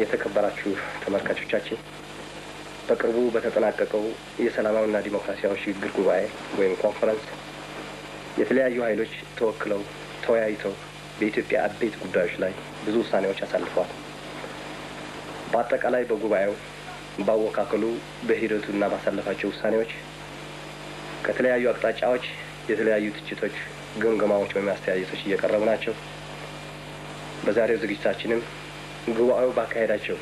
የተከበራችሁ ተመልካቾቻችን፣ በቅርቡ በተጠናቀቀው የሰላማዊና ዲሞክራሲያዊ ሽግግር ጉባኤ ወይም ኮንፈረንስ የተለያዩ ኃይሎች ተወክለው ተወያይተው በኢትዮጵያ አበይት ጉዳዮች ላይ ብዙ ውሳኔዎች አሳልፈዋል። በአጠቃላይ በጉባኤው ባወካከሉ፣ በሂደቱና ባሳለፋቸው ውሳኔዎች ከተለያዩ አቅጣጫዎች የተለያዩ ትችቶች፣ ግምገማዎች ወይም አስተያየቶች እየቀረቡ ናቸው። በዛሬው ዝግጅታችንም ጉባኤው ባካሄዳቸው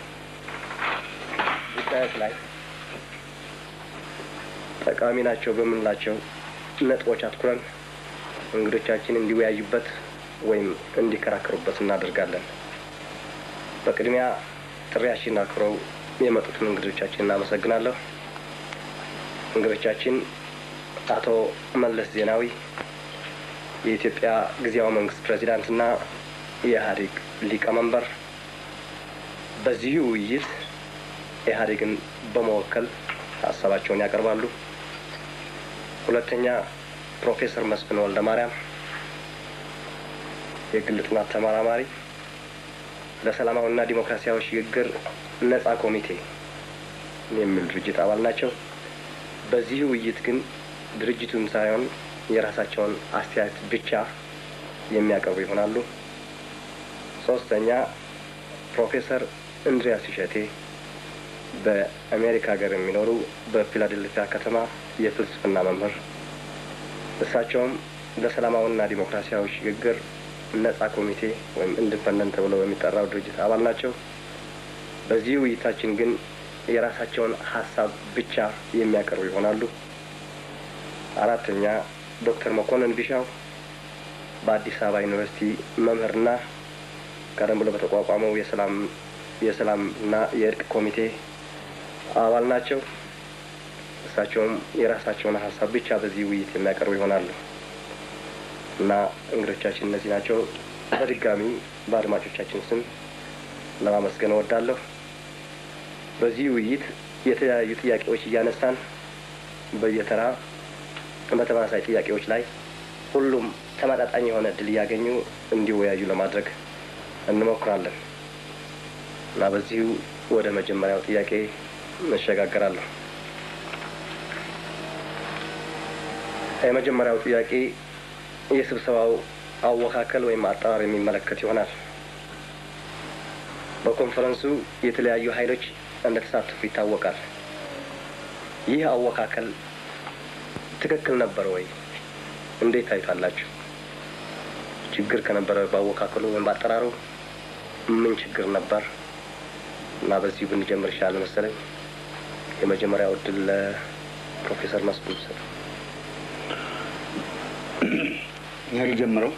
ጉዳዮች ላይ ጠቃሚ ናቸው በምንላቸው ነጥቦች አትኩረን እንግዶቻችን እንዲወያዩበት ወይም እንዲከራከሩበት እናደርጋለን። በቅድሚያ ጥሪያችንን አክብረው የመጡትን እንግዶቻችን እናመሰግናለሁ። እንግዶቻችን አቶ መለስ ዜናዊ የኢትዮጵያ ጊዜያዊ መንግስት ፕሬዚዳንትና የኢህአዴግ ሊቀመንበር፣ በዚሁ ውይይት ኢህአዴግን በመወከል ሀሳባቸውን ያቀርባሉ። ሁለተኛ ፕሮፌሰር መስፍን ወልደ ማርያም የግል ጥናት ተመራማሪ፣ ለሰላማዊና ዲሞክራሲያዊ ሽግግር ነጻ ኮሚቴ የሚል ድርጅት አባል ናቸው። በዚህ ውይይት ግን ድርጅቱን ሳይሆን የራሳቸውን አስተያየት ብቻ የሚያቀርቡ ይሆናሉ። ሶስተኛ ፕሮፌሰር እንድሪያስ እሸቴ በአሜሪካ ሀገር የሚኖሩ፣ በፊላዴልፊያ ከተማ የፍልስፍና መምህር፣ እሳቸውም ለሰላማዊና ዲሞክራሲያዊ ሽግግር ነጻ ኮሚቴ ወይም independent ተብሎ በሚጠራው ድርጅት አባል ናቸው። በዚህ ውይይታችን ግን የራሳቸውን ሀሳብ ብቻ የሚያቀርቡ ይሆናሉ። አራተኛ ዶክተር መኮንን ቢሻው በአዲስ አበባ ዩኒቨርሲቲ መምህርና ቀደም ብሎ በተቋቋመው የሰላምና የእርቅ ኮሚቴ አባል ናቸው። እሳቸውም የራሳቸውን ሀሳብ ብቻ በዚህ ውይይት የሚያቀርቡ ይሆናሉ እና እንግዶቻችን እነዚህ ናቸው። በድጋሚ በአድማጮቻችን ስም ለማመስገን እወዳለሁ። በዚህ ውይይት የተለያዩ ጥያቄዎች እያነሳን በየተራ በተመሳሳይ ጥያቄዎች ላይ ሁሉም ተመጣጣኝ የሆነ እድል እያገኙ እንዲወያዩ ለማድረግ እንሞክራለን እና በዚሁ ወደ መጀመሪያው ጥያቄ እሸጋገራለሁ። የመጀመሪያው ጥያቄ የስብሰባው አወካከል ወይም አጠራር የሚመለከት ይሆናል። በኮንፈረንሱ የተለያዩ ኃይሎች እንደተሳተፉ ይታወቃል። ይህ አወካከል ትክክል ነበር ወይ? እንዴት ታይቷላችሁ? ችግር ከነበረ በአወካከሉ ወይም በአጠራሩ ምን ችግር ነበር? እና በዚሁ ብንጀምር ይሻላል መሰለኝ። የመጀመሪያው እድል ለፕሮፌሰር መስፍን ሰጥ። ይህ ልጀምረው።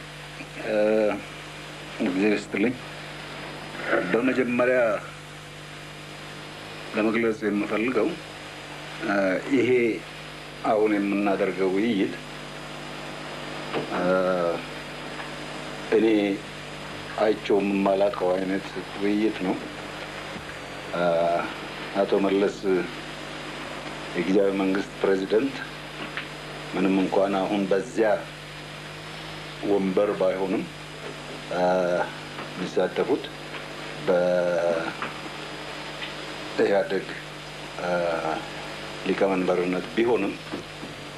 እግዚአብሔር ይስጥልኝ። በመጀመሪያ ለመግለጽ የምፈልገው ይሄ አሁን የምናደርገው ውይይት እኔ አይቼው የማላውቀው አይነት ውይይት ነው። አቶ መለስ የጊዜያዊ መንግስት ፕሬዚደንት ምንም እንኳን አሁን በዚያ ወንበር ባይሆንም የሚሳተፉት በኢህአዴግ ሊቀመንበርነት ቢሆንም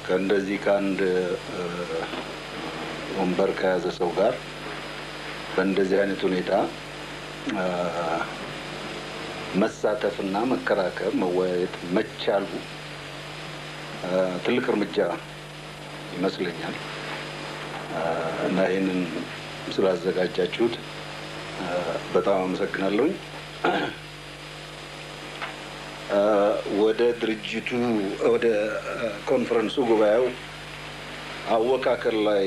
ከእንደዚህ ከአንድ ወንበር ከያዘ ሰው ጋር በእንደዚህ አይነት ሁኔታ መሳተፍና መከራከር፣ መወያየት መቻሉ ትልቅ እርምጃ ይመስለኛል እና ይህንን ስላዘጋጃችሁት በጣም አመሰግናለሁኝ። ወደ ድርጅቱ ወደ ኮንፈረንሱ ጉባኤው አወካከል ላይ፣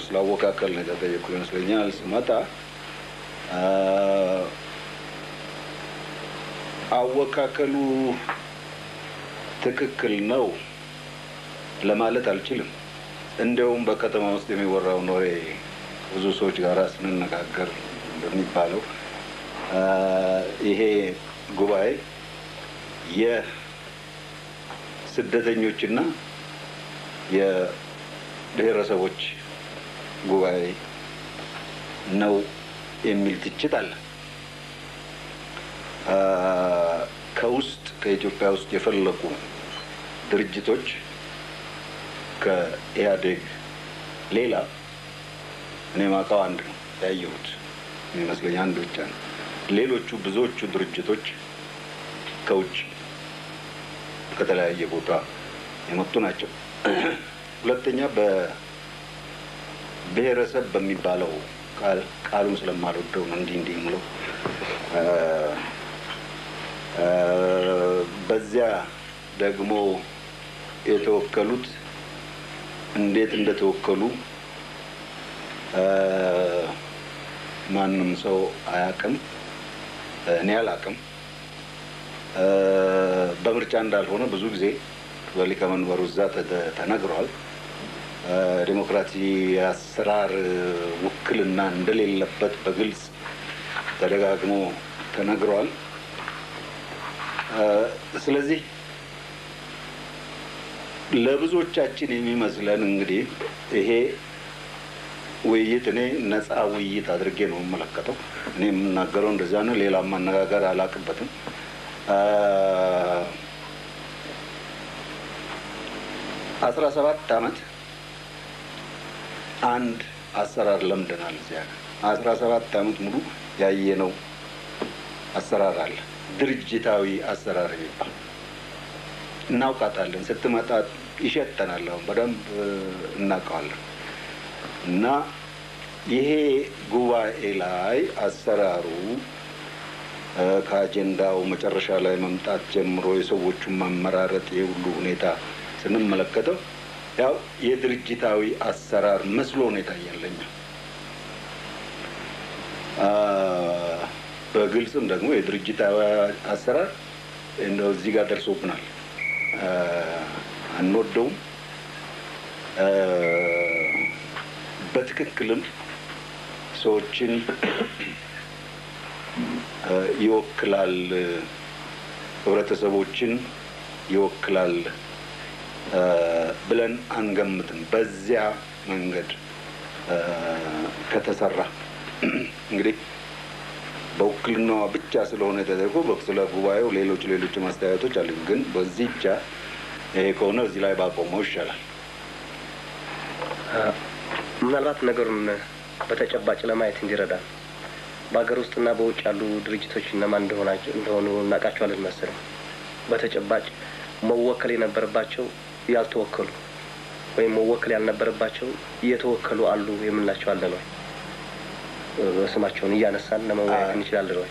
ስለ አወካከል ነው የተጠየኩ ይመስለኛል። ስመጣ አወካከሉ ትክክል ነው ለማለት አልችልም። እንደውም በከተማ ውስጥ የሚወራውን ወሬ ብዙ ሰዎች ጋር ስንነጋገር እንደሚባለው ይሄ ጉባኤ የስደተኞችና የብሔረሰቦች ጉባኤ ነው የሚል ትችት አለ። ከውስጥ ከኢትዮጵያ ውስጥ የፈለቁ ድርጅቶች ከኢህአዴግ ሌላ እኔ ማውቀው አንድ ነው ያየሁት የሚመስለኝ አንድ ብቻ ነው። ሌሎቹ ብዙዎቹ ድርጅቶች ከውጭ ከተለያየ ቦታ የመጡ ናቸው። ሁለተኛ በብሔረሰብ በሚባለው ቃሉን ስለማልወደው ነው እንዲህ እንዲህ የምለው። በዚያ ደግሞ የተወከሉት እንዴት እንደተወከሉ ማንም ሰው አያውቅም። እኔ አላውቅም። በምርጫ እንዳልሆነ ብዙ ጊዜ በሊቀመንበሩ እዛ ተነግሯል። ዲሞክራሲ አሰራር ውክልና እንደሌለበት በግልጽ ተደጋግሞ ተነግሯል። ስለዚህ ለብዙዎቻችን የሚመስለን እንግዲህ ይሄ ውይይት እኔ ነፃ ውይይት አድርጌ ነው የምመለከተው። እኔ የምናገረው እንደዚያ ነው። ሌላ ማነጋገር አላውቅበትም። 17 ዓመት አንድ አሰራር ለምደናል። እዚያ 17 ዓመት ሙሉ ያየነው አሰራር አለ። ድርጅታዊ አሰራር የሚባል እናውቃታለን። ስትመጣ ይሸተናል። አሁን በደንብ እናውቀዋለን። እና ይሄ ጉባኤ ላይ አሰራሩ ከአጀንዳው መጨረሻ ላይ መምጣት ጀምሮ የሰዎቹን ማመራረጥ የሁሉ ሁኔታ ስንመለከተው ያው የድርጅታዊ አሰራር መስሎ ነው የታየለኛ። በግልጽም ደግሞ የድርጅታዊ አሰራር እንደው እዚህ ጋር ደርሶብናል። አንወደውም። በትክክልም ሰዎችን ይወክላል፣ ህብረተሰቦችን ይወክላል ብለን አንገምትም። በዚያ መንገድ ከተሰራ እንግዲህ በውክልናዋ ብቻ ስለሆነ ተደርጎ ስለ ጉባኤው ሌሎች ሌሎች ማስተያየቶች አሉ። ግን በዚህ ብቻ ይሄ ከሆነ እዚህ ላይ ባቆመው ይሻላል። ምናልባት ነገሩን በተጨባጭ ለማየት እንዲረዳ በሀገር ውስጥና በውጭ ያሉ ድርጅቶች እነማን እንደሆኑ እናውቃቸዋለን መሰለኝ። በተጨባጭ መወከል የነበረባቸው ያልተወከሉ ወይም መወከል ያልነበረባቸው እየተወከሉ አሉ የምንላቸው አለን ወይ? ስማቸውን እያነሳን ለመወያየት እንችላለን ወይ?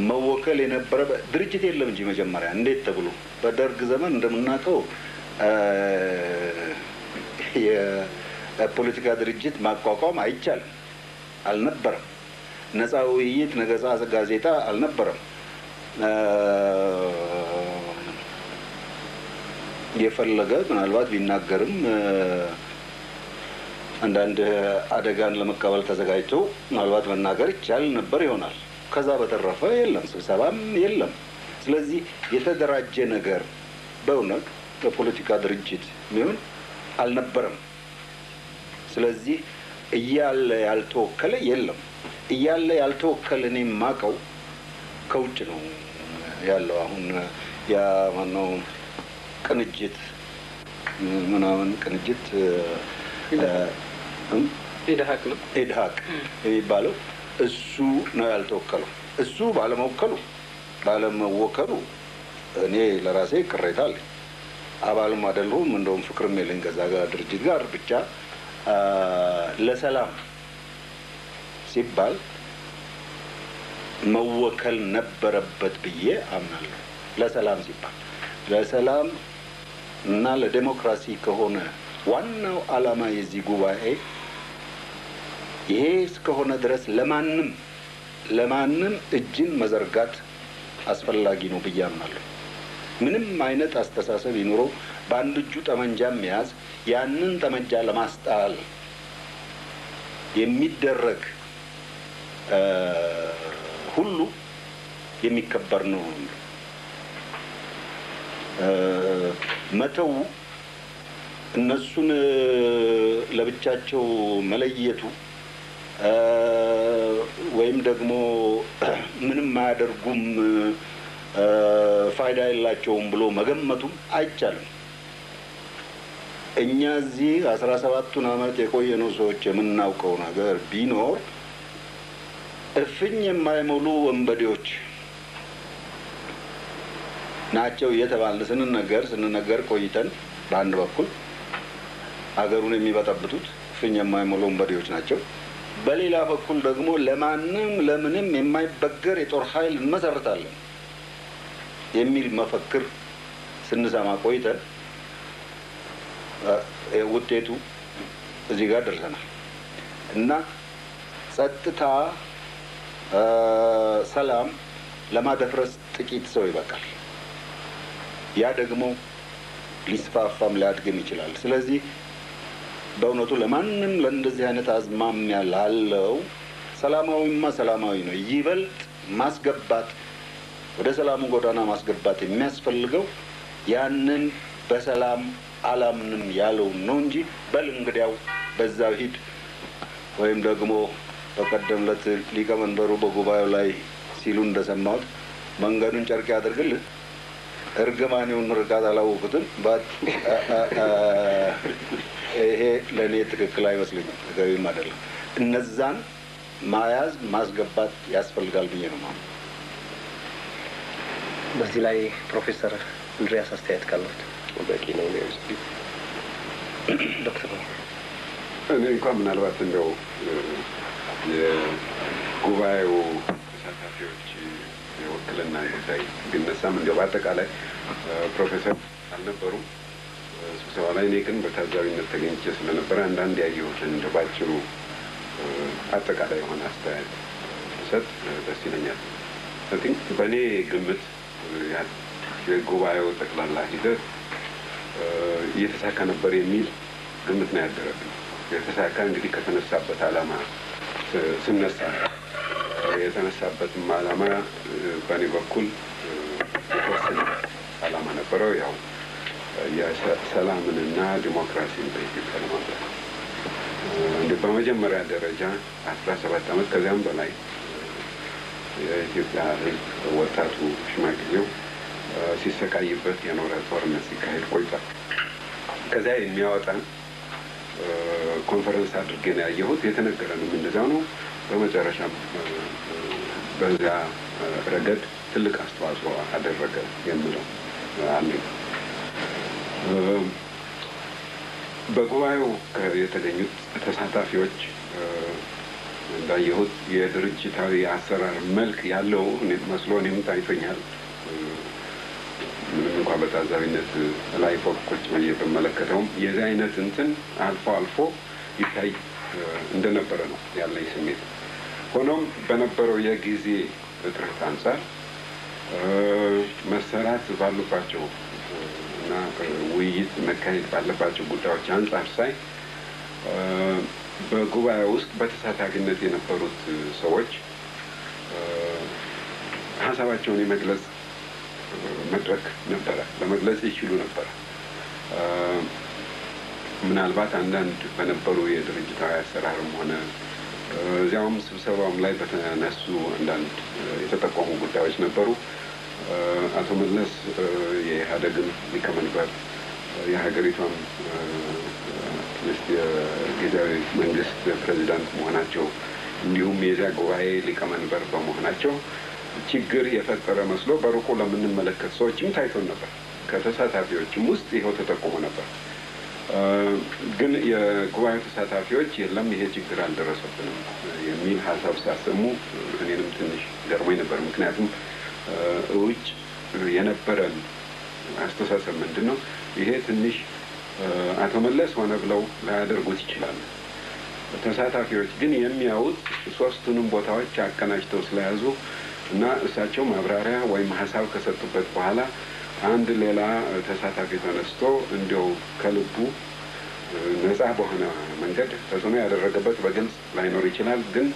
መወከል የነበረ ድርጅት የለም እንጂ መጀመሪያ እንዴት ተብሎ በደርግ ዘመን እንደምናውቀው የፖለቲካ ድርጅት ማቋቋም አይቻልም፣ አልነበረም። ነፃ ውይይት፣ ነፃ ጋዜጣ አልነበረም። የፈለገ ምናልባት ቢናገርም አንዳንድ አደጋን ለመቀበል ተዘጋጅቶ ምናልባት መናገር ይቻል ነበር ይሆናል። ከዛ በተረፈ የለም፣ ስብሰባም የለም። ስለዚህ የተደራጀ ነገር በእውነት በፖለቲካ ድርጅት የሚሆን አልነበረም። ስለዚህ እያለ ያልተወከለ የለም። እያለ ያልተወከለ እኔ የማውቀው ከውጭ ነው ያለው። አሁን ያ ማነው ቅንጅት ምናምን ቅንጅት ኢድሀቅ ነው ኢድሀቅ የሚባለው እሱ ነው ያልተወከለው። እሱ ባለመወከሉ እኔ ለራሴ ቅሬታ አለኝ። አባልም አይደለሁም፣ እንደውም ፍቅርም የለኝ ከዛ ጋር ድርጅት ጋር። ብቻ ለሰላም ሲባል መወከል ነበረበት ብዬ አምናለሁ። ለሰላም ሲባል ለሰላም እና ለዴሞክራሲ ከሆነ ዋናው ዓላማ የዚህ ጉባኤ ይሄ እስከሆነ ድረስ ለማንም ለማንም እጅን መዘርጋት አስፈላጊ ነው ብዬ አምናለሁ። ምንም አይነት አስተሳሰብ ይኑረው፣ በአንድ እጁ ጠመንጃ መያዝ ያንን ጠመንጃ ለማስጣል የሚደረግ ሁሉ የሚከበር ነው። መተው እነሱን ለብቻቸው መለየቱ ወይም ደግሞ ምንም አያደርጉም፣ ፋይዳ የላቸውም ብሎ መገመቱም አይቻልም። እኛ እዚህ 17ቱን ዓመት የቆየነው ሰዎች የምናውቀው ነገር ቢኖር እፍኝ የማይሞሉ ወንበዴዎች ናቸው እየተባለ ስንነገር ቆይተን በአንድ በኩል ሀገሩን የሚበጠብጡት እፍኝ የማይሞሉ ወንበዴዎች ናቸው። በሌላ በኩል ደግሞ ለማንም ለምንም የማይበገር የጦር ኃይል እንመሰርታለን የሚል መፈክር ስንሰማ ቆይተን ውጤቱ እዚህ ጋር ደርሰናል። እና ጸጥታ፣ ሰላም ለማደፍረስ ጥቂት ሰው ይበቃል። ያ ደግሞ ሊስፋፋም ሊያድግም ይችላል። ስለዚህ በእውነቱ ለማንም ለእንደዚህ አይነት አዝማሚያ ላለው ሰላማዊማ ሰላማዊ ነው። ይበልጥ ማስገባት፣ ወደ ሰላሙ ጎዳና ማስገባት የሚያስፈልገው ያንን በሰላም አላምንም ያለውን ነው እንጂ በል እንግዲያው በዛው ሂድ፣ ወይም ደግሞ በቀደም ዕለት ሊቀመንበሩ በጉባኤው ላይ ሲሉ እንደሰማሁት መንገዱን ጨርቅ ያድርግልህ፣ እርግማኔውን ምርቃት አላወቁትም። ይሄ ለእኔ ትክክል አይመስለኝም፣ ተገቢም አይደለም። እነዛን ማያዝ ማስገባት ያስፈልጋል ብዬ ነው ማለት። በዚህ ላይ ፕሮፌሰር እንድሪያስ አስተያየት ካሉት? በቂ ነው። ዶክተር? እኔ እንኳን ምናልባት እንደው የጉባኤው ተሳታፊዎች የውክልና ጉዳይ ቢነሳም እንደው በአጠቃላይ ፕሮፌሰር አልነበሩም ስብሰባ ላይ። እኔ ግን በታዛቢነት ተገኝቼ ስለነበረ አንዳንድ ያየሁትን እንደው ባጭሩ አጠቃላይ የሆነ አስተያየት ብሰጥ ደስ ይለኛል። I think በእኔ ግምት የጉባኤው ጠቅላላ ሂደት እየተሳካ ነበር የሚል ግምት ነው ያደረብኝ። የተሳካ እንግዲህ ከተነሳበት ዓላማ ስነሳ፣ የተነሳበትም ዓላማ በእኔ በኩል የተወሰነ ዓላማ ነበረው። ያው የሰላምንና ዲሞክራሲን በኢትዮጵያ ለማምጣት። እንዲህ በመጀመሪያ ደረጃ 17 ዓመት ከዚያም በላይ የኢትዮጵያ ሕዝብ፣ ወጣቱ፣ ሽማግሌው ሲሰቃይበት የኖረ ጦርነት ሲካሄድ ቆይቷል። ከዚያ የሚያወጣን ኮንፈረንስ አድርጌ ነው ያየሁት። የተነገረንም እንደዚያው ነው። በመጨረሻም በዚያ ረገድ ትልቅ አስተዋጽኦ አደረገ የምለው አለኝ። በጉባኤው የተገኙት ተሳታፊዎች እንዳየሁት የድርጅታዊ አሰራር መልክ ያለው መስሎ እኔም ታይቶኛል። ምንም እንኳ በታዛቢነት ላይ ፎቅ ቁጭ ብዬ ብመለከተውም የዚህ አይነት እንትን አልፎ አልፎ ይታይ እንደነበረ ነው ያለኝ ስሜት። ሆኖም በነበረው የጊዜ እጥረት አንጻር፣ መሰራት ባሉባቸው እና ውይይት መካሄድ ባለባቸው ጉዳዮች አንጻር ሳይ በጉባኤ ውስጥ በተሳታፊነት የነበሩት ሰዎች ሀሳባቸውን የመግለጽ መድረክ ነበረ፣ ለመግለጽ ይችሉ ነበረ። ምናልባት አንዳንድ በነበሩ የድርጅታዊ አሰራርም ሆነ እዚያውም ስብሰባውም ላይ በተነሱ አንዳንድ የተጠቆሙ ጉዳዮች ነበሩ። አቶ መለስ የኢህአዴግን ሊቀመንበር፣ የሀገሪቷም የጊዜያዊ መንግስት ፕሬዚዳንት መሆናቸው፣ እንዲሁም የዚያ ጉባኤ ሊቀመንበር በመሆናቸው ችግር የፈጠረ መስሎ በሩቁ ለምንመለከት ሰዎችም ታይቶን ነበር። ከተሳታፊዎችም ውስጥ ይኸው ተጠቁሞ ነበር። ግን የጉባኤው ተሳታፊዎች የለም፣ ይሄ ችግር አልደረሰብንም የሚል ሀሳብ ሲያሰሙ እኔንም ትንሽ ገርሞኝ ነበር። ምክንያቱም ውጭ የነበረን አስተሳሰብ ምንድን ነው? ይሄ ትንሽ አቶ መለስ ሆነ ብለው ላያደርጉት ይችላሉ። ተሳታፊዎች ግን የሚያዩት ሶስቱንም ቦታዎች አቀናጅተው ስለያዙ እና እሳቸው ማብራሪያ ወይም ሀሳብ ከሰጡበት በኋላ አንድ ሌላ ተሳታፊ ተነስቶ እንዲያው ከልቡ ነጻ በሆነ መንገድ ተጽዕኖ ያደረገበት በግልጽ ላይኖር ይችላል፣ ግን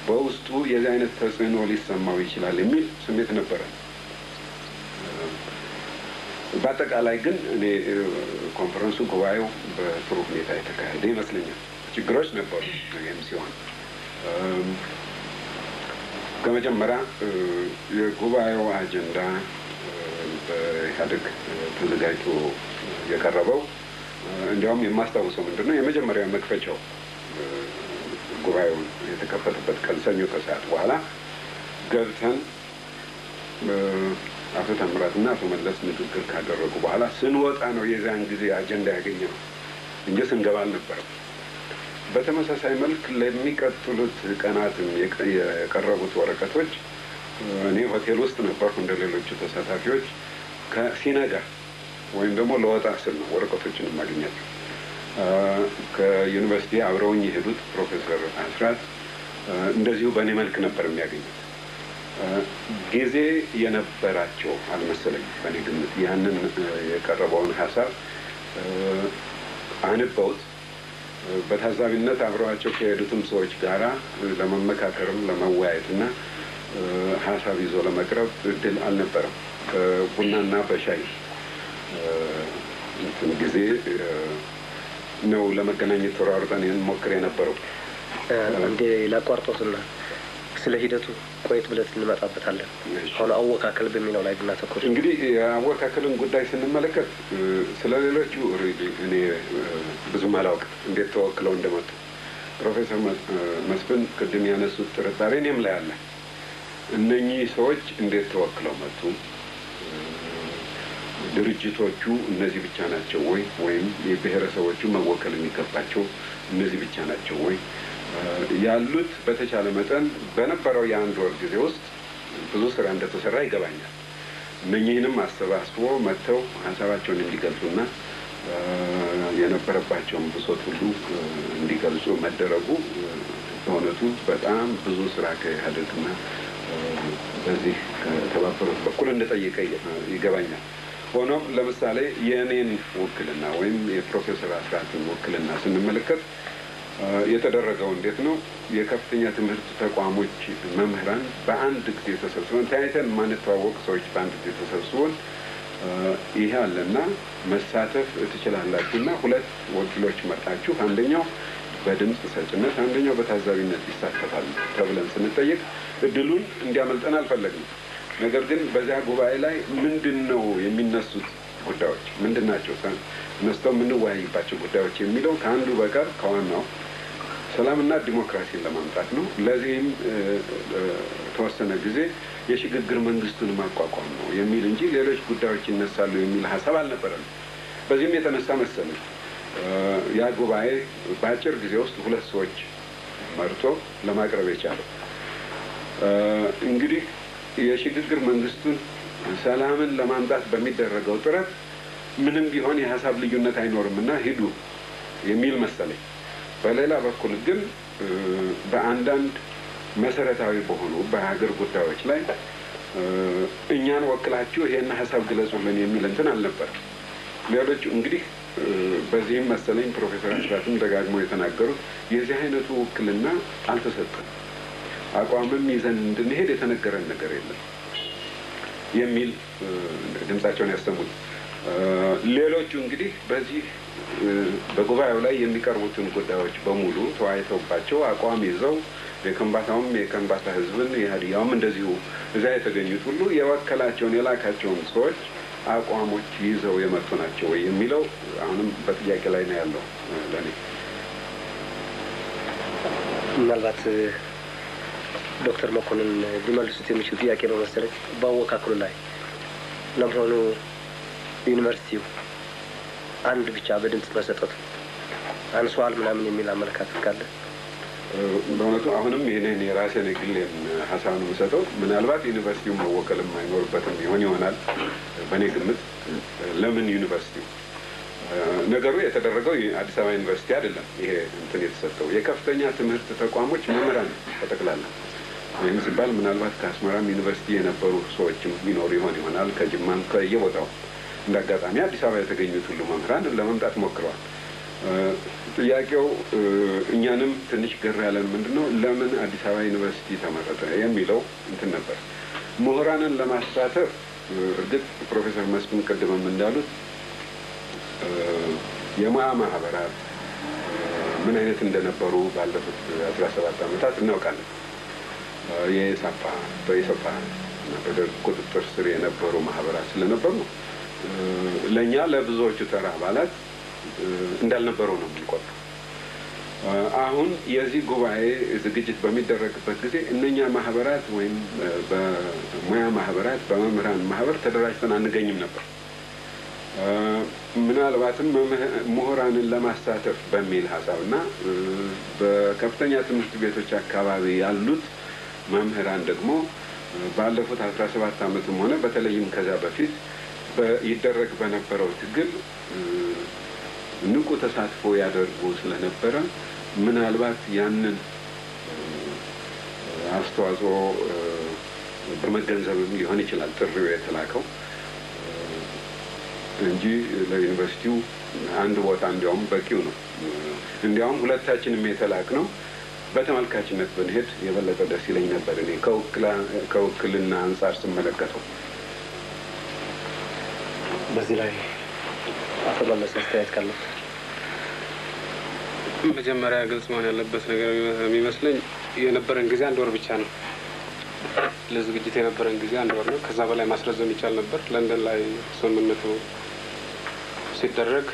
በውስጡ የዚህ አይነት ተጽዕኖ ሊሰማው ይችላል የሚል ስሜት ነበረ። በአጠቃላይ ግን እኔ ኮንፈረንሱ፣ ጉባኤው በጥሩ ሁኔታ የተካሄደ ይመስለኛል። ችግሮች ነበሩ። ይህም ሲሆን ከመጀመሪያ የጉባኤው አጀንዳ በኢህአዴግ ተዘጋጅቶ የቀረበው፣ እንዲያውም የማስታውሰው ምንድን ነው፣ የመጀመሪያ መክፈቻው ጉባኤውን የተከፈተበት ቀን ሰኞ ከሰዓት በኋላ ገብተን አቶ ታምራትና አቶ መለስ ንግግር ካደረጉ በኋላ ስንወጣ ነው የዚያን ጊዜ አጀንዳ ያገኘ ነው እንጂ ስንገባ አልነበረም። በተመሳሳይ መልክ ለሚቀጥሉት ቀናትም የቀረቡት ወረቀቶች፣ እኔ ሆቴል ውስጥ ነበርኩ እንደ ሌሎቹ ተሳታፊዎች፣ ሲነጋ ወይም ደግሞ ለወጣ ስል ነው ወረቀቶችን የማገኛቸው። ከዩኒቨርሲቲ አብረውኝ የሄዱት ፕሮፌሰር አስራት እንደዚሁ በእኔ መልክ ነበር የሚያገኙት። ጊዜ የነበራቸው አልመሰለኝም። በእኔ ግምት ያንን የቀረበውን ሀሳብ አንበውት በታዛቢነት አብረዋቸው ከሄዱትም ሰዎች ጋራ ለመመካከርም ለመወያየት እና ሀሳብ ይዞ ለመቅረብ እድል አልነበረም። በቡናና በሻይ እንትን ጊዜ ነው ለመገናኘት ተሯሩጠን ሞክር የነበረው። እንዴ ላቋርጦትና ስለ ሂደቱ ቆየት ብለት እንመጣበታለን። አሁን አወካከል በሚለው ላይ ብናተኩር። እንግዲህ የአወካከልን ጉዳይ ስንመለከት ስለ ሌሎቹ እኔ ብዙም አላውቅም እንዴት ተወክለው እንደመጡ። ፕሮፌሰር መስፍን ቅድም ያነሱት ጥርጣሬ እኔም ላይ አለ። እነኚህ ሰዎች እንዴት ተወክለው መጡ? ድርጅቶቹ እነዚህ ብቻ ናቸው ወይ? ወይም የብሔረሰቦቹ መወከል የሚገባቸው እነዚህ ብቻ ናቸው ወይ? ያሉት በተቻለ መጠን በነበረው የአንድ ወር ጊዜ ውስጥ ብዙ ስራ እንደተሰራ ይገባኛል። እነኚህንም አሰባስቦ መጥተው ሀሳባቸውን እንዲገልጹና የነበረባቸውን ብሶት ሁሉ እንዲገልጹ መደረጉ በእውነቱ በጣም ብዙ ስራ ከኢህአዴግና በዚህ ከተባበሩት በኩል እንደጠየቀ ይገባኛል። ሆኖም ለምሳሌ የእኔን ውክልና ወይም የፕሮፌሰር አስራትን ውክልና ስንመለከት የተደረገው እንዴት ነው? የከፍተኛ ትምህርት ተቋሞች መምህራን በአንድ ጊዜ ተሰብስበን፣ ተያይተን የማንተዋወቅ ሰዎች በአንድ ጊዜ ተሰብስበን፣ ይሄ አለና መሳተፍ ትችላላችሁና ሁለት ወኪሎች መርጣችሁ አንደኛው በድምፅ ሰጭነት አንደኛው በታዛቢነት ይሳተፋል ተብለን ስንጠይቅ እድሉን እንዲያመልጠን አልፈለግንም። ነገር ግን በዚያ ጉባኤ ላይ ምንድን ነው የሚነሱት ጉዳዮች፣ ምንድን ናቸው እነስተው የምንወያይባቸው ጉዳዮች የሚለው ከአንዱ በቀር ከዋናው ሰላምና ዲሞክራሲን ለማምጣት ነው። ለዚህም ተወሰነ ጊዜ የሽግግር መንግስቱን ማቋቋም ነው የሚል እንጂ ሌሎች ጉዳዮች ይነሳሉ የሚል ሀሳብ አልነበረም። በዚህም የተነሳ መሰለኝ ያ ጉባኤ በአጭር ጊዜ ውስጥ ሁለት ሰዎች መርጦ ለማቅረብ የቻለው። እንግዲህ የሽግግር መንግስቱን ሰላምን ለማምጣት በሚደረገው ጥረት ምንም ቢሆን የሀሳብ ልዩነት አይኖርም እና ሂዱ የሚል መሰለኝ። በሌላ በኩል ግን በአንዳንድ መሰረታዊ በሆኑ በሀገር ጉዳዮች ላይ እኛን ወክላችሁ ይሄን ሀሳብ ግለጹልን የሚል እንትን አልነበረም። ሌሎቹ እንግዲህ በዚህም መሰለኝ ፕሮፌሰር አስራትም ደጋግመው የተናገሩት የዚህ አይነቱ ውክልና አልተሰጠም፣ አቋምም ይዘን እንድንሄድ የተነገረን ነገር የለም የሚል ድምጻቸውን ያሰሙት። ሌሎቹ እንግዲህ በዚህ በጉባኤው ላይ የሚቀርቡትን ጉዳዮች በሙሉ ተወያይተውባቸው አቋም ይዘው የከምባታውም የከምባታ ሕዝብን የሀዲያውም እንደዚሁ እዚያ የተገኙት ሁሉ የወከላቸውን የላካቸውን ሰዎች አቋሞች ይዘው የመጡ ናቸው ወይ የሚለው አሁንም በጥያቄ ላይ ነው ያለው ለእኔ። ምናልባት ዶክተር መኮንን ሊመልሱት የሚችል ጥያቄ ነው መሰለኝ። በአወካክሉ ላይ ለመሆኑ ዩኒቨርሲቲው አንድ ብቻ በድምጽ መሰጠቱ አንሷል ምናምን የሚል አመለካከት ካለ? በእውነቱ አሁንም ይህንን የራሴን የግሌን ሀሳብ ነው የምሰጠው። ምናልባት ዩኒቨርሲቲው መወከልም አይኖርበትም ይሆን ይሆናል በእኔ ግምት። ለምን ዩኒቨርሲቲው? ነገሩ የተደረገው አዲስ አበባ ዩኒቨርሲቲ አይደለም። ይሄ እንትን የተሰጠው የከፍተኛ ትምህርት ተቋሞች መምህራን በጠቅላላ። ይህም ሲባል ምናልባት ከአስመራም ዩኒቨርሲቲ የነበሩ ሰዎችም ይኖሩ ይሆን ይሆናል፣ ከጅማም ከየቦታው እንደ አጋጣሚ አዲስ አበባ የተገኙት ሁሉ መምህራን ለመምጣት ሞክረዋል። ጥያቄው እኛንም ትንሽ ግር ያለን ምንድን ነው፣ ለምን አዲስ አበባ ዩኒቨርሲቲ ተመረጠ የሚለው እንትን ነበር። ምሁራንን ለማሳተፍ እርግጥ ፕሮፌሰር መስፍን ቅድምም እንዳሉት የሙያ ማህበራት፣ ምን አይነት እንደነበሩ ባለፉት 17 ዓመታት እናውቃለን። የኢሰፓ በኢሰፓ እና በደርግ ቁጥጥር ስር የነበሩ ማህበራት ስለነበሩ ለእኛ ለብዙዎቹ ተራ አባላት እንዳልነበሩ ነው የምንቆጥረው። አሁን የዚህ ጉባኤ ዝግጅት በሚደረግበት ጊዜ እነኛ ማህበራት ወይም በሙያ ማህበራት፣ በመምህራን ማህበር ተደራጅተን አንገኝም ነበር። ምናልባትም ምሁራንን ለማሳተፍ በሚል ሀሳብ እና በከፍተኛ ትምህርት ቤቶች አካባቢ ያሉት መምህራን ደግሞ ባለፉት 17 ዓመትም ሆነ በተለይም ከዚያ በፊት ይደረግ በነበረው ትግል ንቁ ተሳትፎ ያደርጉ ስለነበረ ምናልባት ያንን አስተዋጽኦ በመገንዘብም ሊሆን ይችላል ጥሪው የተላከው እንጂ ለዩኒቨርሲቲው አንድ ቦታ እንዲያውም በቂው ነው። እንዲያውም ሁለታችንም የተላክ ነው በተመልካችነት ብንሄድ የበለጠ ደስ ይለኝ ነበር እኔ ከውክልና አንጻር ስመለከተው። በዚህ ላይ አቶ መለስ አስተያየት ካሉት። መጀመሪያ ግልጽ መሆን ያለበት ነገር የሚመስለኝ የነበረን ጊዜ አንድ ወር ብቻ ነው። ለዝግጅት የነበረን ጊዜ አንድ ወር ነው። ከዛ በላይ ማስረዘም ይቻል ነበር። ለንደን ላይ ስምምነቱ ሲደረግ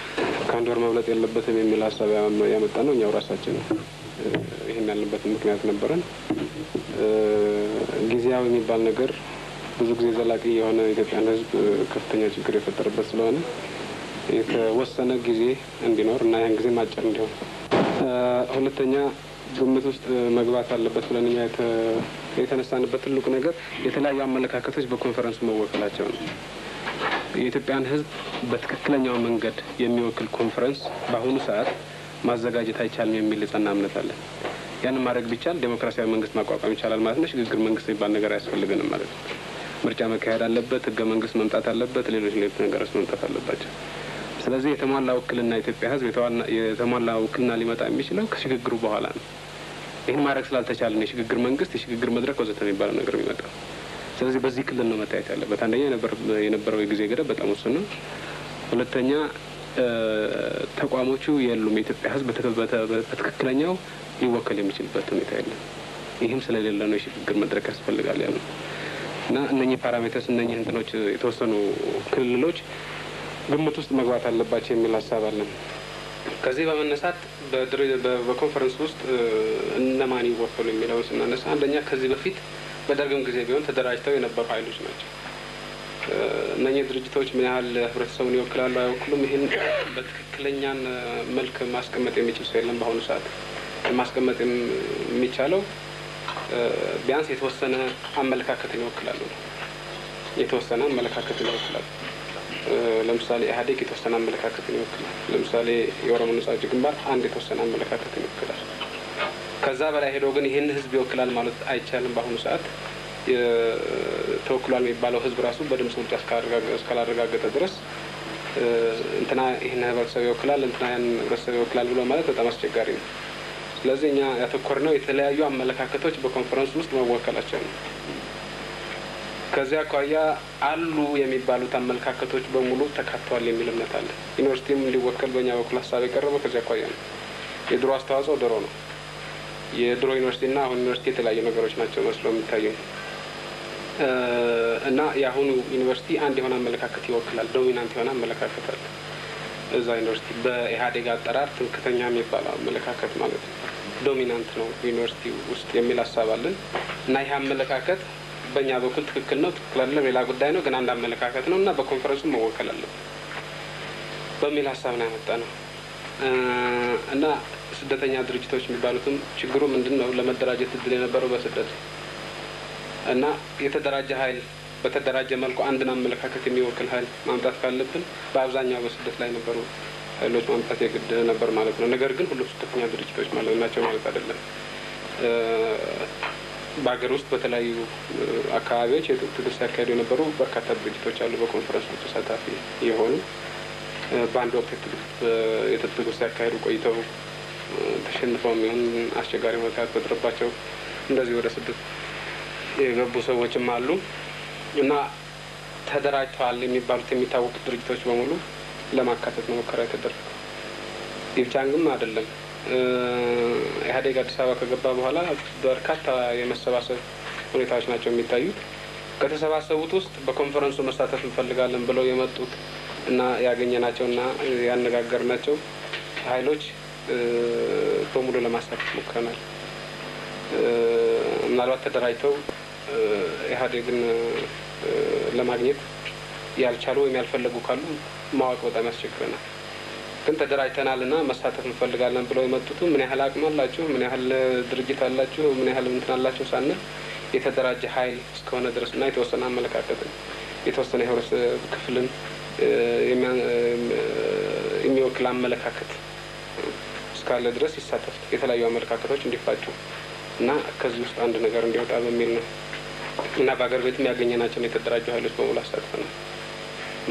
ከአንድ ወር መብለጥ የለበትም የሚል ሀሳብ ያመጣ ነው እኛው ራሳችን ነው። ይህን ያልንበት ምክንያት ነበረን። ጊዜያዊ የሚባል ነገር ብዙ ጊዜ ዘላቂ የሆነ የኢትዮጵያን ሕዝብ ከፍተኛ ችግር የፈጠረበት ስለሆነ የተወሰነ ጊዜ እንዲኖር እና ያን ጊዜ አጭር እንዲሆን፣ ሁለተኛ ግምት ውስጥ መግባት አለበት ብለን እኛ የተነሳንበት ትልቁ ነገር የተለያዩ አመለካከቶች በኮንፈረንሱ መወከላቸው ነው። የኢትዮጵያን ሕዝብ በትክክለኛው መንገድ የሚወክል ኮንፈረንስ በአሁኑ ሰዓት ማዘጋጀት አይቻልም የሚል የጸና እምነት አለን። ያንን ማድረግ ቢቻል ዴሞክራሲያዊ መንግስት ማቋቋም ይቻላል ማለት ነው። ሽግግር መንግስት የሚባል ነገር አያስፈልገንም ማለት ነው። ምርጫ መካሄድ አለበት፣ ህገ መንግስት መምጣት አለበት፣ ሌሎች ሌሎች ነገሮች መምጣት አለባቸው። ስለዚህ የተሟላ ውክልና ኢትዮጵያ ህዝብ የተሟላ ውክልና ሊመጣ የሚችለው ከሽግግሩ በኋላ ነው። ይህን ማድረግ ስላልተቻለ ነው የሽግግር መንግስት፣ የሽግግር መድረክ ወዘተ የሚባለው ነገር የሚመጣው። ስለዚህ በዚህ ክልል ነው መታየት ያለበት። አንደኛ የነበረው የጊዜ ገደብ በጣም ውስን ነው። ሁለተኛ ተቋሞቹ የሉም። የኢትዮጵያ ህዝብ በትክክለኛው ሊወከል የሚችልበት ሁኔታ የለም። ይህም ስለሌለ ነው የሽግግር መድረክ ያስፈልጋል ያለው እና እነኚህ parameters፣ እነኚህ እንትኖች የተወሰኑ ክልሎች ግምት ውስጥ መግባት አለባቸው የሚል ሀሳብ አለን። ከዚህ በመነሳት በኮንፈረንስ ውስጥ እነማን ይወከሉ የሚለውን ስናነሳ አንደኛ ከዚህ በፊት በደርግም ጊዜ ቢሆን ተደራጅተው የነበሩ ኃይሎች ናቸው። እነኚህ ድርጅቶች ምን ያህል ህብረተሰቡን ይወክላሉ አይወክሉም፣ ይህን በትክክለኛን መልክ ማስቀመጥ የሚችል ሰው የለም። በአሁኑ ሰዓት ማስቀመጥ የሚቻለው ቢያንስ የተወሰነ አመለካከትን ይወክላሉ ነው። የተወሰነ አመለካከትን ይወክላሉ። ለምሳሌ ኢህአዴግ የተወሰነ አመለካከትን ይወክላል። ለምሳሌ የኦሮሞ ነጻ አውጪ ግንባር አንድ የተወሰነ አመለካከትን ይወክላል። ከዛ በላይ ሄዶ ግን ይህን ህዝብ ይወክላል ማለት አይቻልም። በአሁኑ ሰዓት ተወክሏል የሚባለው ህዝብ ራሱ በድምጽ ብልጫ እስካላረጋገጠ ድረስ እንትና ይህን ህብረተሰብ ይወክላል፣ እንትና ያን ህብረተሰብ ይወክላል ብሎ ማለት በጣም አስቸጋሪ ነው። ስለዚህ እኛ ያተኮርነው የተለያዩ አመለካከቶች በኮንፈረንስ ውስጥ መወከላቸው ነው። ከዚያ አኳያ አሉ የሚባሉት አመለካከቶች በሙሉ ተካተዋል የሚል እምነት አለ። ዩኒቨርሲቲም እንዲወከል በእኛ በኩል ሀሳብ የቀረበው ከዚያ አኳያ ነው። የድሮ አስተዋጽኦ ድሮ ነው። የድሮ ዩኒቨርሲቲና አሁን ዩኒቨርሲቲ የተለያዩ ነገሮች ናቸው መስሎ የሚታየው እና የአሁኑ ዩኒቨርሲቲ አንድ የሆነ አመለካከት ይወክላል። Dominant የሆነ አመለካከት አለ እዛ ዩኒቨርሲቲ፣ በኢህአዴግ አጠራር ትምክህተኛ የሚባለው አመለካከት ማለት ነው። Dominant ነው ዩኒቨርሲቲ ውስጥ የሚል ሀሳብ አለን እና ይህ አመለካከት በእኛ በኩል ትክክል ነው ትክክል አይደለም ሌላ ጉዳይ ነው፣ ግን አንድ አመለካከት ነው እና በኮንፈረንሱ መወከል አለበት በሚል ሀሳብ ነው ያመጣ ነው። እና ስደተኛ ድርጅቶች የሚባሉትም ችግሩ ምንድን ነው? ለመደራጀት እድል የነበረው በስደት እና የተደራጀ ኃይል በተደራጀ መልኩ አንድን አመለካከት የሚወክል ኃይል ማምጣት ካለብን በአብዛኛው በስደት ላይ የነበሩ ኃይሎች ማምጣት የግድ ነበር ማለት ነው። ነገር ግን ሁሉም ስደተኛ ድርጅቶች ማለት ናቸው ማለት አይደለም። በሀገር ውስጥ በተለያዩ አካባቢዎች የትጥቅ ትግል ሲያካሂዱ የነበሩ በርካታ ድርጅቶች አሉ፣ በኮንፈረንሱ ተሳታፊ የሆኑ፣ በአንድ ወቅት የትጥቅ ትግል ሲያካሂዱ ቆይተው ተሸንፈው የሚሆን አስቸጋሪ ሁኔታ ተፈጥሮባቸው እንደዚህ ወደ ስደት የገቡ ሰዎችም አሉ እና ተደራጅተዋል የሚባሉት የሚታወቁት ድርጅቶች በሙሉ ለማካተት ነው ሙከራ የተደረገው። ይህ ብቻ ግን አይደለም። ኢህአዴግ አዲስ አበባ ከገባ በኋላ በርካታ የመሰባሰብ ሁኔታዎች ናቸው የሚታዩት። ከተሰባሰቡት ውስጥ በኮንፈረንሱ መሳተፍ እንፈልጋለን ብለው የመጡት እና ያገኘናቸው እና ያነጋገርናቸው ኃይሎች በሙሉ ለማሳተፍ ሞክረናል። ምናልባት ተደራጅተው ኢህአዴግን ለማግኘት ያልቻሉ ወይም ያልፈለጉ ካሉ ማወቅ በጣም ያስቸግረናል። ግን ተደራጅተናል እና መሳተፍ እንፈልጋለን ብለው የመጡት ምን ያህል አቅም አላችሁ፣ ምን ያህል ድርጅት አላችሁ፣ ምን ያህል እንትን አላችሁ ሳንል የተደራጀ ኃይል እስከሆነ ድረስ እና የተወሰነ አመለካከትን፣ የተወሰነ የህብረተሰብ ክፍልን የሚወክል አመለካከት እስካለ ድረስ ይሳተፍ፣ የተለያዩ አመለካከቶች እንዲፋጩ እና ከዚህ ውስጥ አንድ ነገር እንዲወጣ በሚል ነው። እና በሀገር ቤትም ያገኘናቸውን የተደራጁ ኃይሎች በሙሉ አሳትፈናል።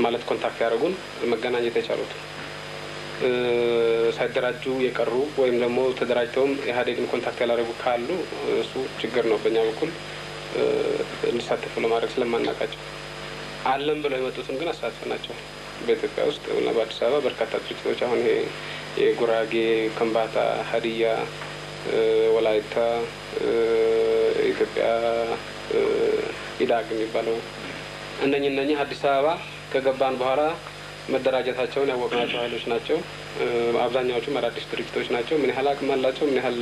ማለት contact ያደረጉን፣ መገናኘት የቻሉት። ሳይደራጁ የቀሩ ወይም ደግሞ ተደራጅተውም ኢህአዴግን contact ያላደረጉ ካሉ እሱ ችግር ነው በእኛ በኩል፣ እንዲሳተፉ ለማድረግ ስለማናውቃቸው። አለን ብለው የመጡትን ግን አሳትፈናቸዋል። በኢትዮጵያ ውስጥ እና በአዲስ አበባ በርካታ ድርጅቶች፣ አሁን ይሄ የጉራጌ፣ ከምባታ፣ ሀዲያ፣ ወላይታ፣ ኢትዮጵያ ኢዳግ የሚባለው፣ እነኚህ አዲስ አበባ ከገባን በኋላ መደራጀታቸውን ያወቅናቸው ኃይሎች ናቸው። አብዛኛዎቹም አዳዲስ ድርጅቶች ናቸው። ምን ያህል አቅም አላቸው፣ ምን ያህል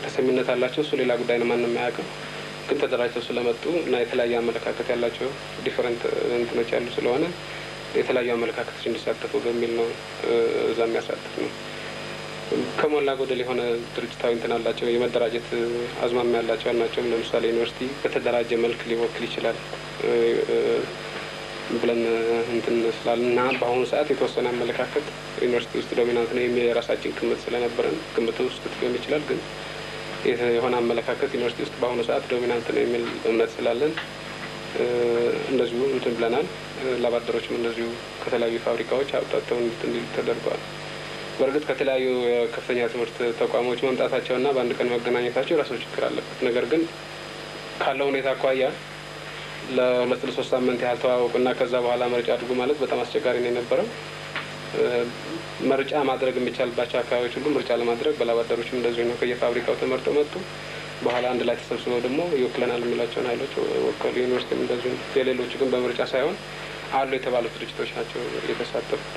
ተሰሚነት አላቸው፣ እሱ ሌላ ጉዳይ ነው፣ ማንም አያውቅም። ግን ተደራጅተው ስለመጡ እና የተለያየ አመለካከት ያላቸው different እንትኖች ያሉ ስለሆነ የተለያዩ አመለካከቶች እንዲሳተፉ በሚል ነው እዛ የሚያሳትፍ ነው። ከሞላ ጎደል የሆነ ድርጅታዊ እንትን አላቸው፣ የመደራጀት አዝማሚያ ያላቸው ያልናቸውም ለምሳሌ ዩኒቨርሲቲ በተደራጀ መልክ ሊወክል ይችላል ብለን እንትን ስላልን እና በአሁኑ ሰዓት የተወሰነ አመለካከት ዩኒቨርሲቲ ውስጥ dominant ነው የሚል የራሳችን ግምት ስለነበረን፣ ግምት ውስጥ ሊሆን ይችላል፣ ግን የሆነ አመለካከት ዩኒቨርሲቲ ውስጥ በአሁኑ ሰዓት dominant ነው የሚል እምነት ስላለን እንደዚሁ እንትን ብለናል። ላብአደሮችም እንደዚሁ ከተለያዩ ፋብሪካዎች አውጣተው እንዲሉ ተደርገዋል። በእርግጥ ከተለያዩ የከፍተኛ ትምህርት ተቋሞች መምጣታቸውና በአንድ ቀን መገናኘታቸው የራሱ ችግር አለበት። ነገር ግን ካለው ሁኔታ አኳያ ለ2 ለ3 ሳምንት ያህል ተዋወቁና ከዛ በኋላ ምርጫ አድርጉ ማለት በጣም አስቸጋሪ ነው የነበረው። ምርጫ ማድረግ የሚቻልባቸው አካባቢዎች ሁሉ ምርጫ ለማድረግ በላብአደሮችም እንደዚሁ ነው። ከየፋብሪካው ተመርጠው መጡ። በኋላ አንድ ላይ ተሰብስበው ደግሞ ይወክለናል የሚላቸውን ኃይሎች ወከሉ። ዩኒቨርሲቲም እንደዚሁ ነው። የሌሎቹ ግን በምርጫ ሳይሆን አሉ የተባሉት ድርጅቶች ናቸው የተሳተፉት።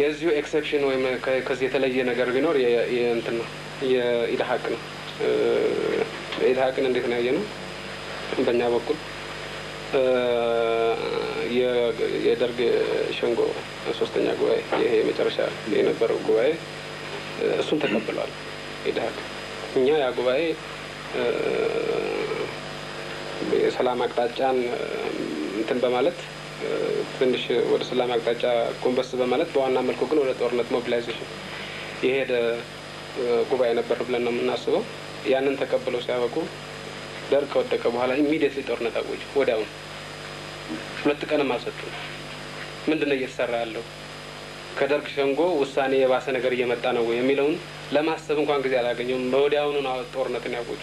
የዚሁ exception ወይም ከዚህ የተለየ ነገር ቢኖር እንትን ነው፣ የኢድሀቅ ነው። ኢድሀቅን እንዴት ነው ያየነው? በእኛ በኩል የደርግ ሸንጎ ሶስተኛ ጉባኤ፣ ይሄ የመጨረሻ የነበረው ጉባኤ፣ እሱን ተቀብለዋል ኢድሀቅ። እኛ ያ ጉባኤ የሰላም አቅጣጫን እንትን በማለት፣ ትንሽ ወደ ሰላም አቅጣጫ ጎንበስ በማለት፣ በዋና መልኩ ግን ወደ ጦርነት mobilization የሄደ ጉባኤ ነበር ብለን ነው የምናስበው። ያንን ተቀብለው ሲያበቁ ደርግ ከወደቀ በኋላ immediately ጦርነት አወጁ። ወዲያውኑ፣ 2 ቀንም አልሰጡም። ምንድን ነው እየተሰራ ያለው? ከደርግ ሸንጎ ውሳኔ የባሰ ነገር እየመጣ ነው ወይ የሚለውን ለማሰብ እንኳን ጊዜ አላገኘውም። በወዲያውኑ ነው ጦርነትን ያወጁ።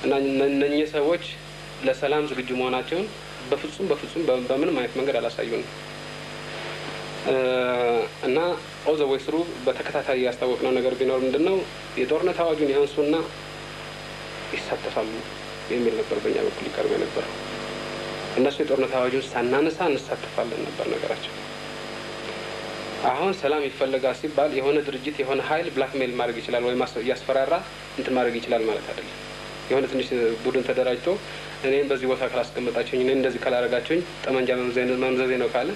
እና እነኚህ ሰዎች ለሰላም ዝግጁ መሆናቸውን በፍጹም በፍጹም በምንም አይነት መንገድ አላሳዩንም። እና all the way through በተከታታይ ያስታወቅነው ነገር ቢኖር ምንድን ነው፣ የጦርነት አዋጁን ያንሱና ይሳተፋሉ የሚል ነበር በእኛ በኩል ይቀርብ የነበረው። እነሱ የጦርነት አዋጁን ሳናነሳ እንሳተፋለን ነበር ነገራቸው። አሁን ሰላም ይፈለጋል ሲባል የሆነ ድርጅት፣ የሆነ ኃይል blackmail ማድረግ ይችላል ወይም እያስፈራራ እንትን ማድረግ ይችላል ማለት አይደለም። የሆነ ትንሽ ቡድን ተደራጅቶ እኔን በዚህ ቦታ ካላስቀመጣችሁኝ፣ እኔን እንደዚህ ካላረጋችሁኝ ጠመንጃ መምዘዜ ነው ካለ፣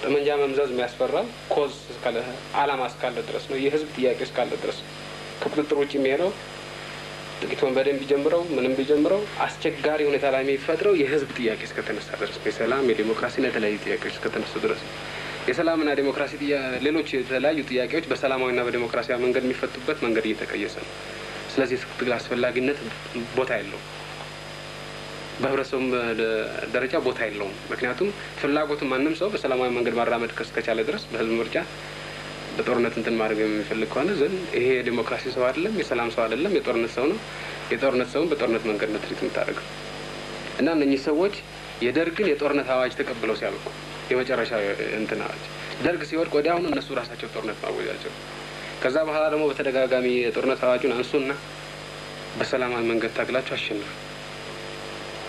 ጠመንጃ መምዘዝ የሚያስፈራው cause እስካለ፣ አላማ እስካለ ድረስ ነው። የህዝብ ጥያቄ እስካለ ድረስ። ከቁጥጥር ውጭ የሚሄደው ጥቂት ወንበዴም ቢጀምረው፣ ምንም ቢጀምረው፣ አስቸጋሪ ሁኔታ ላይ የሚፈጥረው የህዝብ ጥያቄ እስከተነሳ ድረስ፣ የሰላም፣ የዲሞክራሲና የተለያዩ ጥያቄዎች እስከተነሱ ድረስ። የሰላምና ዲሞክራሲ፣ ሌሎች የተለያዩ ጥያቄዎች በሰላማዊና በዲሞክራሲያዊ መንገድ የሚፈቱበት መንገድ እየተቀየሰ ነው። ስለዚህ የትጥቅ ትግል አስፈላጊነት ቦታ የለውም። በህብረተሰቡም ደረጃ ቦታ የለውም። ምክንያቱም ፍላጎቱ ማንም ሰው በሰላማዊ መንገድ ማራመድ እስከቻለ ድረስ በህዝብ ምርጫ በጦርነት እንትን ማድረግ የሚፈልግ ከሆነ then ይሄ የዲሞክራሲ ሰው አይደለም፣ የሰላም ሰው አይደለም፣ የጦርነት ሰው ነው። የጦርነት ሰውን በጦርነት መንገድ ነው treat የምታደርገው። እና እነኚህ ሰዎች የደርግን የጦርነት አዋጅ ተቀብለው ሲያበቁ፣ የመጨረሻ እንትን አዋጅ ደርግ ሲወድቅ ወዲያውኑ እነሱ ራሳቸው ጦርነት ማወጃቸው፣ ከዛ በኋላ ደግሞ በተደጋጋሚ የጦርነት አዋጁን አንሱና በሰላማዊ መንገድ ታግላቸው አሸንፉ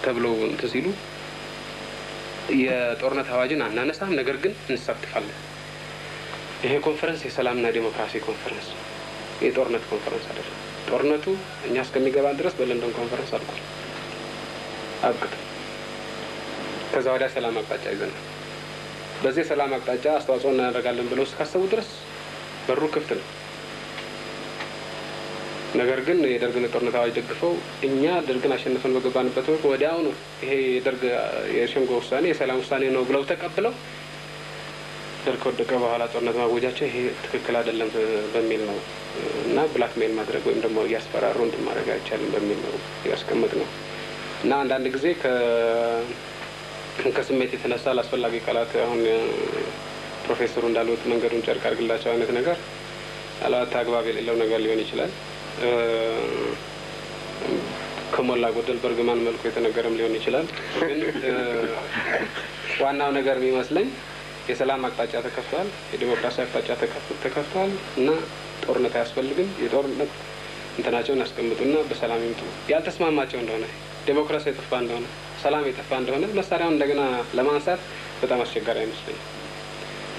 ተብሎ እንትን ሲሉ የጦርነት አዋጅን አናነሳም፣ ነገር ግን እንሳተፋለን። ይሄ ኮንፈረንስ የሰላምና ዴሞክራሲ ኮንፈረንስ ነው፣ የጦርነት ኮንፈረንስ አይደለም። ጦርነቱ እኛ እስከሚገባን ድረስ በለንደን ኮንፈረንስ አልቋል፣ አብቅቷል። ከዛ ወዲያ ሰላም አቅጣጫ ይዘናል። በዚህ የሰላም አቅጣጫ አስተዋጽኦ እናደርጋለን ብለው እስካሰቡ ድረስ በሩ ክፍት ነው። ነገር ግን የደርግን ጦርነት አዋጅ ደግፈው እኛ ደርግን አሸንፈን በገባንበት ወቅት ወዲያውኑ ይሄ የደርግ የሸንጎ ውሳኔ የሰላም ውሳኔ ነው ብለው ተቀብለው ደርግ ከወደቀ በኋላ ጦርነት ማወጃቸው ይሄ ትክክል አይደለም በሚል ነው እና blackmail ማድረግ ወይም ደግሞ እያስፈራሩ እንትን ማድረግ አይቻልም በሚል ነው ያስቀመጥነው። እና አንዳንድ ጊዜ ከስሜት የተነሳ አላስፈላጊ ቃላት አሁን ፕሮፌሰሩ እንዳሉት መንገዱን ጨርቅ አድርግላቸው አይነት ነገር አላት አግባብ የሌለው ነገር ሊሆን ይችላል። ከሞላ ጎደል በእርግማን መልኩ የተነገረም ሊሆን ይችላል። ግን ዋናው ነገር የሚመስለኝ የሰላም አቅጣጫ ተከፍቷል፣ የዲሞክራሲ አቅጣጫ ተከፍቷል እና ጦርነት አያስፈልግም። የጦርነት እንትናቸውን ያስቀምጡና በሰላም ይምጡ። ያልተስማማቸው እንደሆነ፣ ዴሞክራሲ የጠፋ እንደሆነ፣ ሰላም የጠፋ እንደሆነ መሳሪያውን እንደገና ለማንሳት በጣም አስቸጋሪ አይመስለኝም።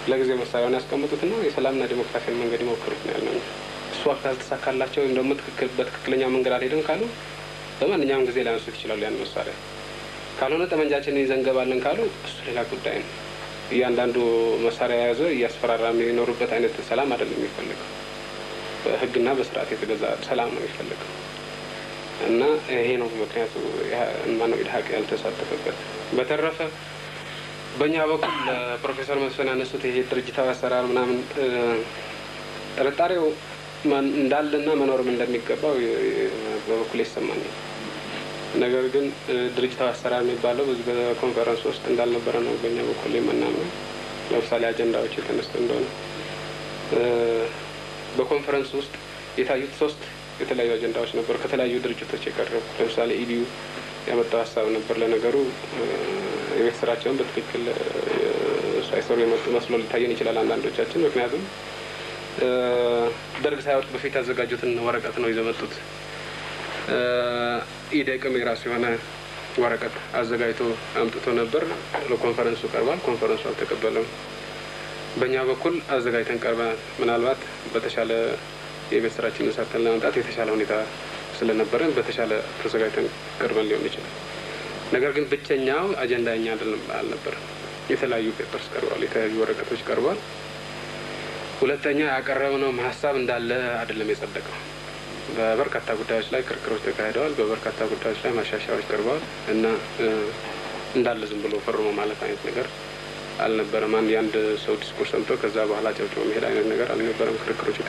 ለጊዜው መሳሪያውን ያስቀምጡትና የሰላምና ዴሞክራሲን መንገድ ይሞክሩት ነው ያልነው። እሱ ካልተሳካላቸው ወይም ደግሞ በትክክለኛ መንገድ አልሄድም ካሉ በማንኛውም ጊዜ ሊያነሱት ይችላሉ ያን መሳሪያ። ካልሆነ ጠመንጃችንን ይዘን እንገባለን ካሉ እሱ ሌላ ጉዳይ ነው። እያንዳንዱ መሳሪያ የያዘ እያስፈራራ የሚኖሩበት አይነት ሰላም አይደለም የሚፈልገው። በሕግና በስርዓት የተገዛ ሰላም ነው የሚፈልገው። እና ይሄ ነው ምክንያቱ ማነው ኢድሀቅ ያልተሳተፈበት። በተረፈ በእኛ በኩል ፕሮፌሰር መስፍን ያነሱት ይሄ ድርጅታዊ አሰራር ምናምን ጥርጣሬው እንዳለና መኖርም እንደሚገባው በበኩሌ ይሰማኛል። ነገር ግን ድርጅታዊ አሰራር የሚባለው በዚህ በኮንፈረንስ ውስጥ እንዳልነበረ ነው በእኛ በኩል የምናምነው። ለምሳሌ አጀንዳዎች የተነሱ እንደሆነ በኮንፈረንስ ውስጥ የታዩት ሶስት የተለያዩ አጀንዳዎች ነበሩ ከተለያዩ ድርጅቶች የቀረቡ። ለምሳሌ ኢዲዩ ያመጣው ሀሳብ ነበር። ለነገሩ የቤት ስራቸውን በትክክል ሳይሰሩ የመጡ መስሎ ሊታየን ይችላል አንዳንዶቻችን። ምክንያቱም ደርግ ሳይወድቅ በፊት ያዘጋጁትን ወረቀት ነው ይዘው መጡት። ኢዴቅም የራሱ የሆነ ወረቀት አዘጋጅቶ አምጥቶ ነበር። ለኮንፈረንሱ ቀርቧል። ኮንፈረንሱ አልተቀበለም። በእኛ በኩል አዘጋጅተን ቀርበናል። ምናልባት በተሻለ የቤት ስራችንን ሰርተን ለመምጣት የተሻለ ሁኔታ ስለነበረን በተሻለ ተዘጋጅተን ቀርበን ሊሆን ይችላል። ነገር ግን ብቸኛው አጀንዳ የኛ አልነበረም። የተለያዩ papers ቀርበዋል። የተለያዩ ወረቀቶች ቀርበዋል። ሁለተኛ ያቀረብነው ሀሳብ እንዳለ አይደለም የጸደቀው። በበርካታ ጉዳዮች ላይ ክርክሮች ተካሂደዋል። በበርካታ ጉዳዮች ላይ ማሻሻያዎች ቀርበዋል እና እንዳለ ዝም ብሎ ፈርሞ ማለት አይነት ነገር አልነበረም። አንድ የአንድ ሰው ዲስኩር ሰምቶ ከዛ በኋላ ጨብጭቦ መሄድ አይነት ነገር አልነበረም። ክርክሮች